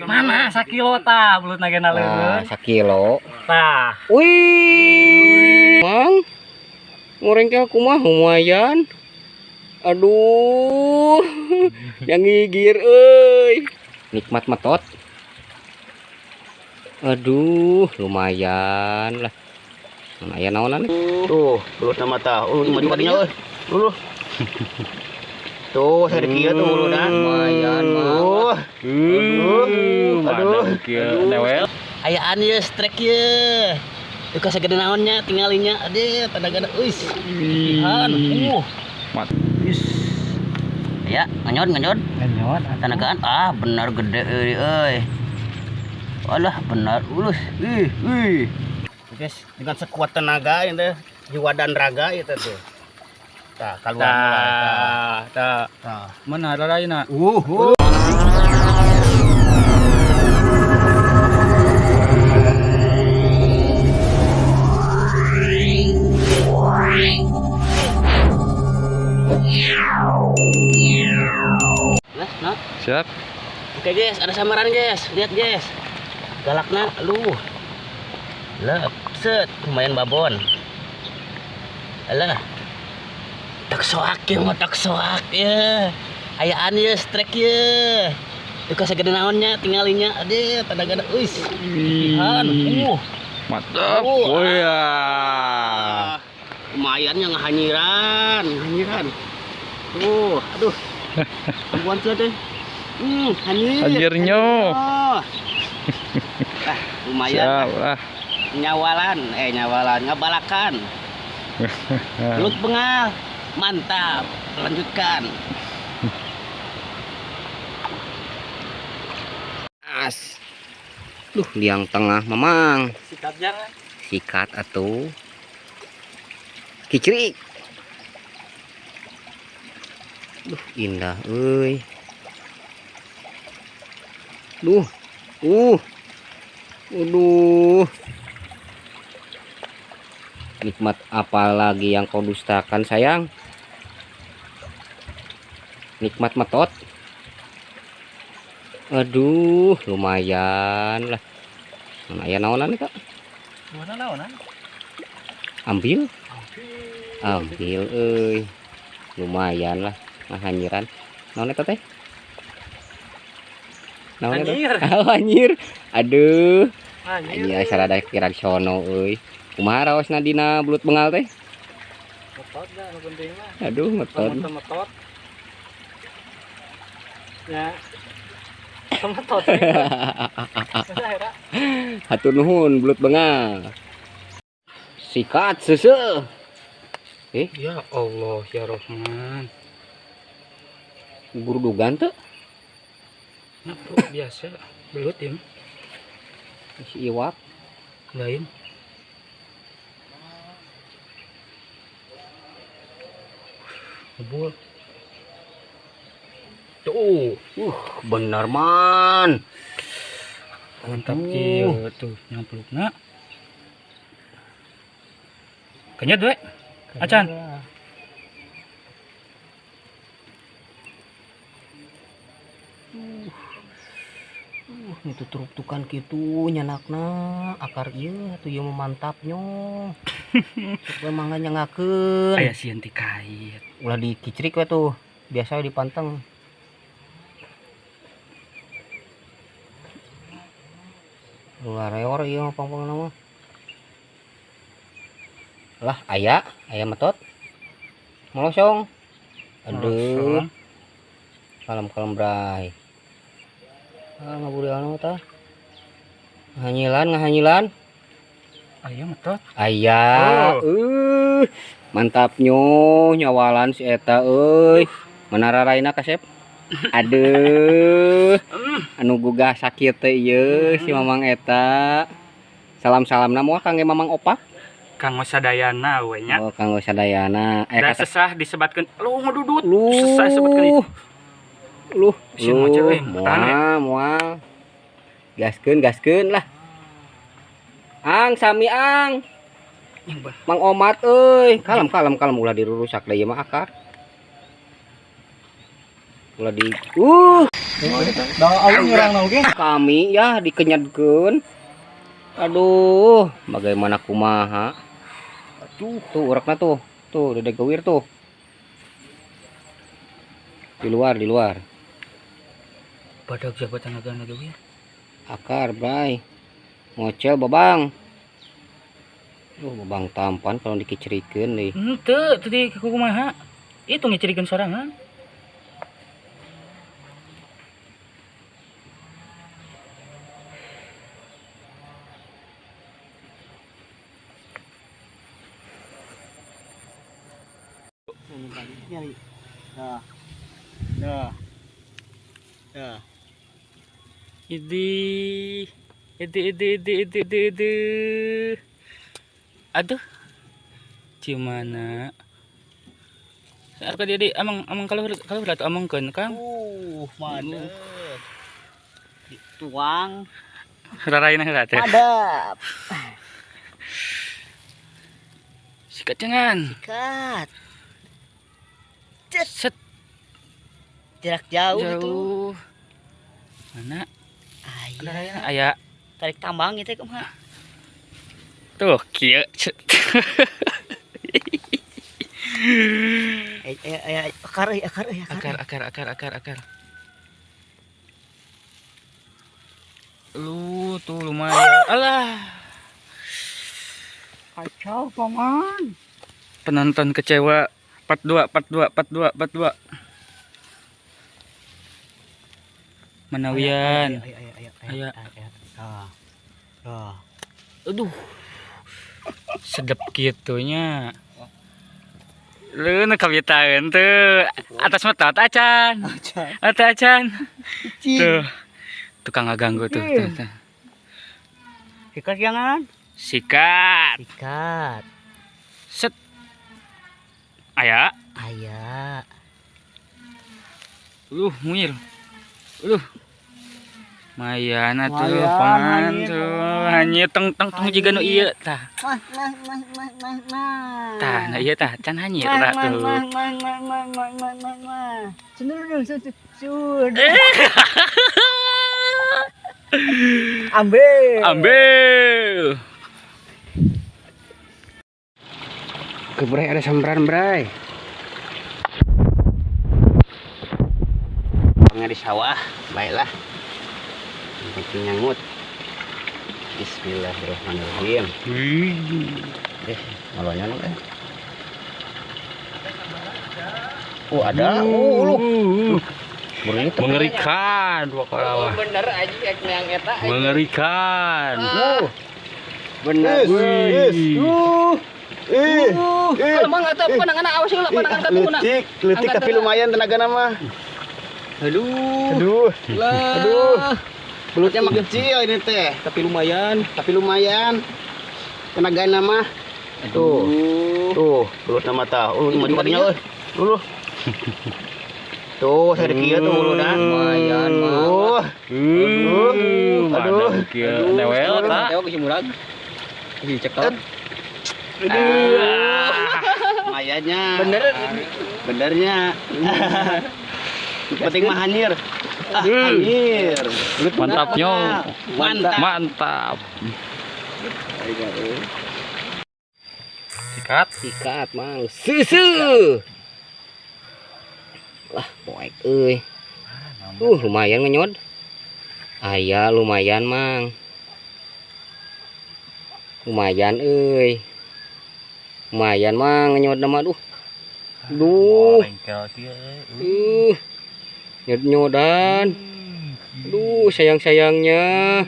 Mana sakilo tah belut na gena Nah, leuweung. sakilo. Tah. Wih, Mang. Ngorengkel kumaha lumayan. Aduh, yang ngigir euy. Nikmat metot. Aduh, lumayan lah. Mana aya naonan? Tuh, belut nama tah. Maju ka dinya euy. Luluh. Tuh, saya kieu tuh uluna. Lumayan, Mang. Tuh. Aduh, Aduh. kieu newel. Ayaan ieu strike ieu. Duh ka sagede naonnya tinggalinya. Aduh, tanagana euis. Putihan. Mat. Is. Ya, nganyod nganyod. Nganyot. Tanagaan ah benar gede euy euy. Alah benar ulus. Ih, ih. Guys, dengan sekuat tenaga itu jiwa dan raga itu tuh. Tah, keluar Tah, tah. Tah. Mana raraina? Nah, nah. Siap. Oke guys, ada samaran guys. Lihat guys. Galakna lu. Lah, set, lumayan babon. Alah. Tak soak ya, mah tak soak ya. Ayaan ya, strike ya. Duh ka sagede naonnya tinggalinya. Aduh, tanagana euis. Putihan. Mantap. Oh, Oh ya. Lumayan yang hanyiran, hanyiran. Tuh, aduh. Tumbuhan tuh deh. Hanyir. Hanyirnya. Oh. Ah, lumayan. Siap lah. Nyawalan, nyawalan, ngabalakan. Belut bengal. Mantap. Lanjutkan. As. Duh, liang tengah mamang. Sikat jangan. Sikat atuh. Kicrik. Duh, indah euy. Duh. Aduh. Nikmat apa lagi yang kau dustakan, sayang? Nikmat metot. Aduh, lumayan lah. Mana aya naonan Kak? Mana naonan? Ambil. Ambil euy. Lumayan lah, ngahanyiran. Naon eta teh? Naon eta? Anjir. Oh, anjir. Aduh. Anjir. Anjir sarada kirang sono euy. Kumaha raosna dina belut bengal teh? Metot dah nu penting mah. Aduh, metot. Metot metot. Ya. Metot. Masa era? Hatur nuhun belut bengal. Sikat seuseuh. Ya Allah, ya Rahman. Gurudugan teu? Nah, bro, biasa belut ya. Si iwak Lain. Ngebul. Tuh, Bener man. mantap kieu tuh nyamplukna. Kenyat we. Acan. Itu truk-trukan kitu nyanakna akar ieu atuh ieu mah mantapnya. Sok we mangga nyangakeun. Aya sieun ti kait. Ulah dikicrik we tuh. Biasa we dipanteng. Ulah reor ieu mah pang-pangna mah. Lah aya, aya metot. Molosong. Aduh. Kalem-kalem bray. Ah, ngaburian mah tah. Ngahanyilan, ngahanyilan. Aya metot. Aya. Oh. Mantapnya nyawalan si eta euy. Mana raraina kasep? Aduh. Anu gugah sakit teh ieu si Mamang eta. Salam-salamna moal kangge Mamang Opak. Kanggo sadayana we nya. Oh, kanggo sadayana. Da Kata sesah disebatkeun lu ngedudut. Luh. Sesah disebatkeun. Luh, Sieun maca luh, euy, tahan we. moal, moal. Gaskeun, gaskeun lah. Ang sami ang. Mang Omat euy, kalem kalem kalem ulah dirurusak da ieu mah akar. Ulah di Da alun nyerang oge. Kami ya dikenyadkeun. Aduh, bagaimana kumaha? Aduh, tuh urekna tuh. Tuh, dede gawir tuh. Di luar, di luar. Badag jabatan agama gawir. Akar, bray. Ngocel babang. Duh, babang tampan kalau dikicirikeun deui. Henteu, tadi kumaha? Itu ngicirikeun sorangan. Nyari. Nah. Nah. Nah. Idi. Idi idi idi idi idi idi. Aduh. Cimana? Arka dia di amang amang kalau kalau atuh amangkeun Kang. Madet. Dituang. Raraina heula teh. Madep. Sikat jangan. Sikat. Set. Jarak jauh, itu. Jauh. Mana? Aya. Raraina aya. Tarik tambang itu kumaha? Tuh, kieu. Akar euy, akar euy, Akar akar akar akar akar. Lu tuh lumayan. Alah. Kacau, paman. Penonton kecewa. 42 42 42 42. Manawian. Aya. Aya. Aya. Tah. Aduh. Sedep gitunya. Lu nu kabitaeun tuh. Atas mata acan. Atas acan. Tuh. Tukang ngaganggu tuh, tuh, tuh. Sikat jangan. Sikat. Sikat. Set. Aya. Aya. Muir. Lumayan atuh, Lumayan, paman hanyir, tuh. Hanyir teng teng teng jiga nu ieu tah. Mah mah mah mah mah mah. Tah, nah ieu tah can hanyir tah tuh. Mah mah mah mah mah mah mah mah. Sudah sudah sudah. Ambil. Ambil. Ke bray ada sambaran bray. Orangnya di sawah, baiklah. Yang penting nyangut. Bismillahirrahmanirrahim. Malunya lu Oh, ada. Lu. Mengerikan dua kalawa. Bener aja yang eta. Mengerikan. Bener. Wih. Kalau mang atau panangan awas heula panangan ka tunggu. Leutik, leutik tapi lumayan tenaga nama. Aduh. Aduh, Lah. aduh. Belutnya mah kecil ini teh, Tapi lumayan. tapi lumayan. Tenaga nama. Tuh. Tuh, belut nama tah. Maju kadinya euy. Uluh. Tuh, saya kieu tuh uluna. Lumayan, Mang. Tuh. Aduh. Aduh. Newel tah. Tewak geus murag. Geus cekel. Aduh. Lumayannya. Bener. Benernya. Yang penting mah hanyir. Ah, hanyir. Mantapnya. Mantap. Mantap. Sikat. Sikat, Mang. Susu. Lah, poek euy. Lumayan ngenyod. Aya lumayan, Mang. Lumayan euy. Lumayan, Mang, ngenyod nama duh. Duh. Nyod-nyodan. Aduh, sayang-sayangnya.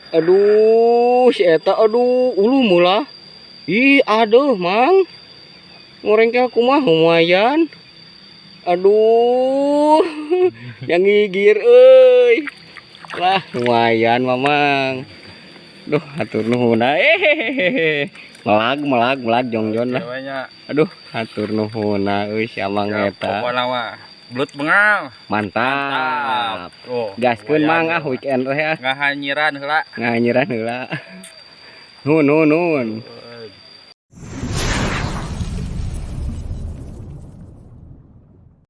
Aduh, si eta aduh, ulu mula. Ih, aduh, Mang. Ngorengkel kumaha lumayan. Aduh. Yang ngigir euy. Lah, lumayan, Mamang. Duh, hatur nuhun. Melag, melag, melag jongjon lah. Aduh, hatur nuhun euy si Amang eta. Pokokna mah belut bengal. Mantap. Oh, Gaskeun Mang ah weekend teh ah. Ngahanyiran heula. Nganyiran heula. Nun nun nun.